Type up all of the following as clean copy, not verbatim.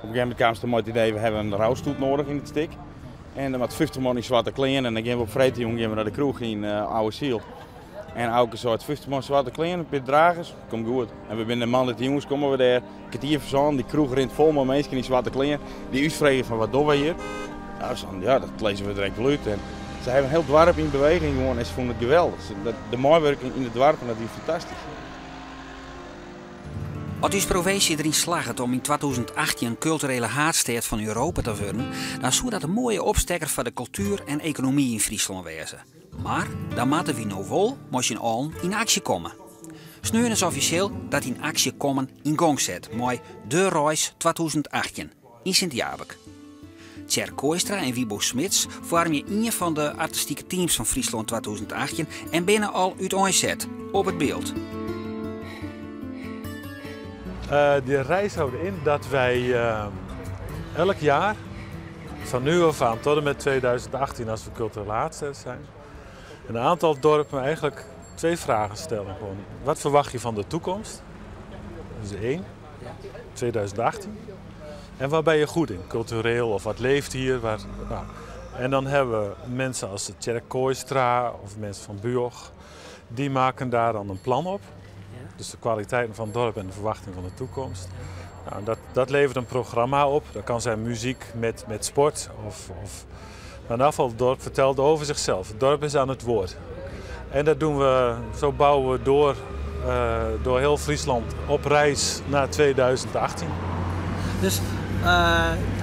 Op in gegeven momint kamen se mei it idee, we hawwe in roustoet noadich yn it stik. En dan moat 50 man yn swarte klean en dan gean we op freedtejûn gean we nei de kroech yn Oude Syl. En Auke seit 50 man swarte klean, in pear dragers, komt goed. En we binne de moandeitejûns komme we dêr, kertier foar sânen, dy kroech rint fol mei minsken yn swarte klean, dy't ús freegje fan wat dogge wy hjir? Ja, we seinen, ja, dat lizze we direkt wol út. En se hawwe in hiel doarp yn beweging gewoan en se fûnen it geweldich. De meiwurking yn it doarp, dat wie fantastysk. As ús provinsje deryn slagget om yn 2018 kulturele haadstêd fan Europa te wurden, dan soe dat in moaie opstekker foar de kultuer en ekonomy yn Fryslân wêze. Mar dan moatte wy no wol mei syn allen yn aksje komme. Sneon is offisjeel dat yn aksje kommen yn gong set mei De Reis 2018 yn Sint Jabik. Tjerk Kooistra en Wybo Smids foarmje ien fan de artistike teams fan Fryslân 2018 en binne al úteinset op It Bilt. De reis houdt in dat wij elk jaar, van nu af aan tot en met 2018 als we culturele haadstêd zijn, een aantal dorpen eigenlijk twee vragen stellen. Gewoon, wat verwacht je van de toekomst? Dat is één. 2018. En waar ben je goed in? Cultureel of wat leeft hier? Waar, nou. En dan hebben we mensen als Tjerk Kooistra of mensen van BUOG. Die maken daar dan een plan op. Dus de kwaliteiten van het dorp en de verwachting van de toekomst. Nou, dat levert een programma op. Dat kan zijn muziek met sport. Maar in ieder geval, het dorp vertelt over zichzelf. Het dorp is aan het woord. En dat doen we, zo bouwen we door heel Friesland op reis naar 2018. Dus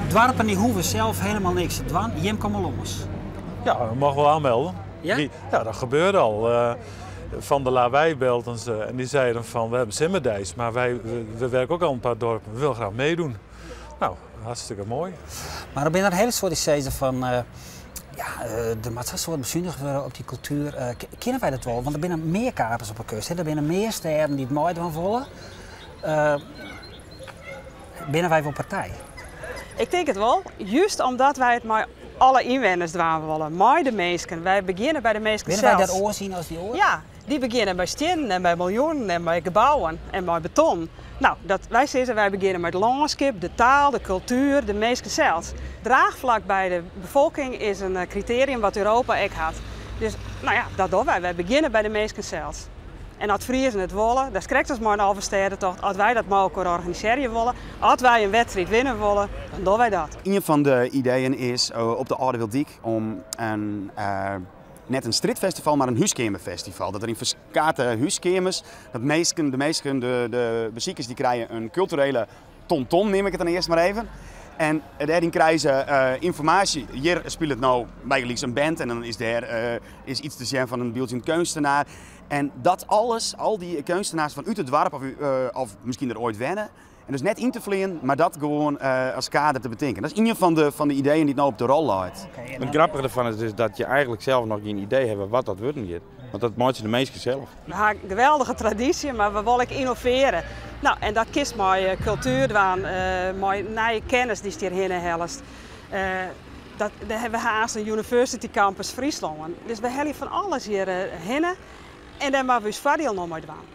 doarpen die hoege sels helemaal niks te dwaan, jim komme lâns. Ja, we mogen wel aanmelden. Ja? Ja, dat gebeurde al. Van de Lawei belden ze en die zeiden van we hebben Simmerdeis, maar we werken ook al een paar dorpen, we willen graag meedoen. Nou, hartstikke mooi. Maar er binne in hiele soad sizze fan, ja, der moat sa'n soad besunige wurde op dy kultuer. Kinne wy dat wol? Want der binne mear kapers op 'e kust, hè? Der binne mear stêden dy't meidwaan wolle. Binne wy wol partij? Ik tink it wol, just omdat wy it mei alle ynwenners dwaan wolle, mei de minsken. Wy begjinne by de minsken Binne wy sels. dêr oars yn as dy oaren? Ja, dy begjinne by stiennen en by miljoenen en by gebouwen en mei beton. Nou, dat, wy sizze wy begjinne mei it lânskip, de taal, de kultuer, de minsken sels. Draachflak by de befolking is in kriterium wat Europa ek hat. Dus, nou ja, dat dogge wy. Wy begjinne by de minsken sels. En as Friezen it wolle, dat is krekt as mei in Alvestêdetocht, as wy dat mei elkoar organisearje wolle, as wy in wedstriid winne wolle, dan dogge wy dat. Ien fan de ideeën is op de Alde Biltdyk om in, net in strjitfestival, mar in húskeamerfestival. Dat der yn ferskate húskeamers, dat minsken, de minsken, de besikers, dy krije in kulturele tomtom, neam ik it dan earst mar even. En dêryn krije se ynformaasje. Hjir spilet no bygelyks in band en dan is dêr is iets te sjen fan in byldzjend keunstenaar. En dat alles, al dy keunstenaars fan út it doarp of miskien der oait wenne. En dus net yn te fleanen, mar dat gewoan as kader te betinken. Dat is ien fan de ideeën dy't no op de rol leit. It grappige derfan is dat je eigenlik sels noch gjin idee hawwe wat dat wurden giet. Want dat meitsje de minsken sels. We ha in geweldige tradysje, mar we wolle ek ynnovearje. Nou, en dat kinst mei kultuer dwaan, mei nije kennis dy'tst hjirhinne hellest. Dat, we ha aanst in University Campus Fryslân. Dus we helje fan alles hjir hinne en dêr moatte we ús foardiel noch mei dwaan.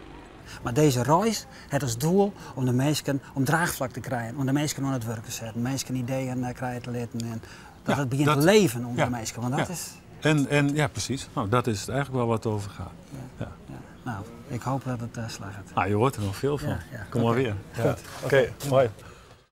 Mar dizze reis hat as doel om de minsken om draachflak te krijen, om de minsken oan it wurk te setten, minsken ideeën krije te litten en dat it begjint te leven ûnder de minsken. Want dat is. En, ja, precies. Nou, dat is het eigenlijk wel wat het over gaat. Ja. Nou, ik hoop dat it slagget. Nou, je hoort er nog veel fan. Kom maar weer. Goed. Oké, moai.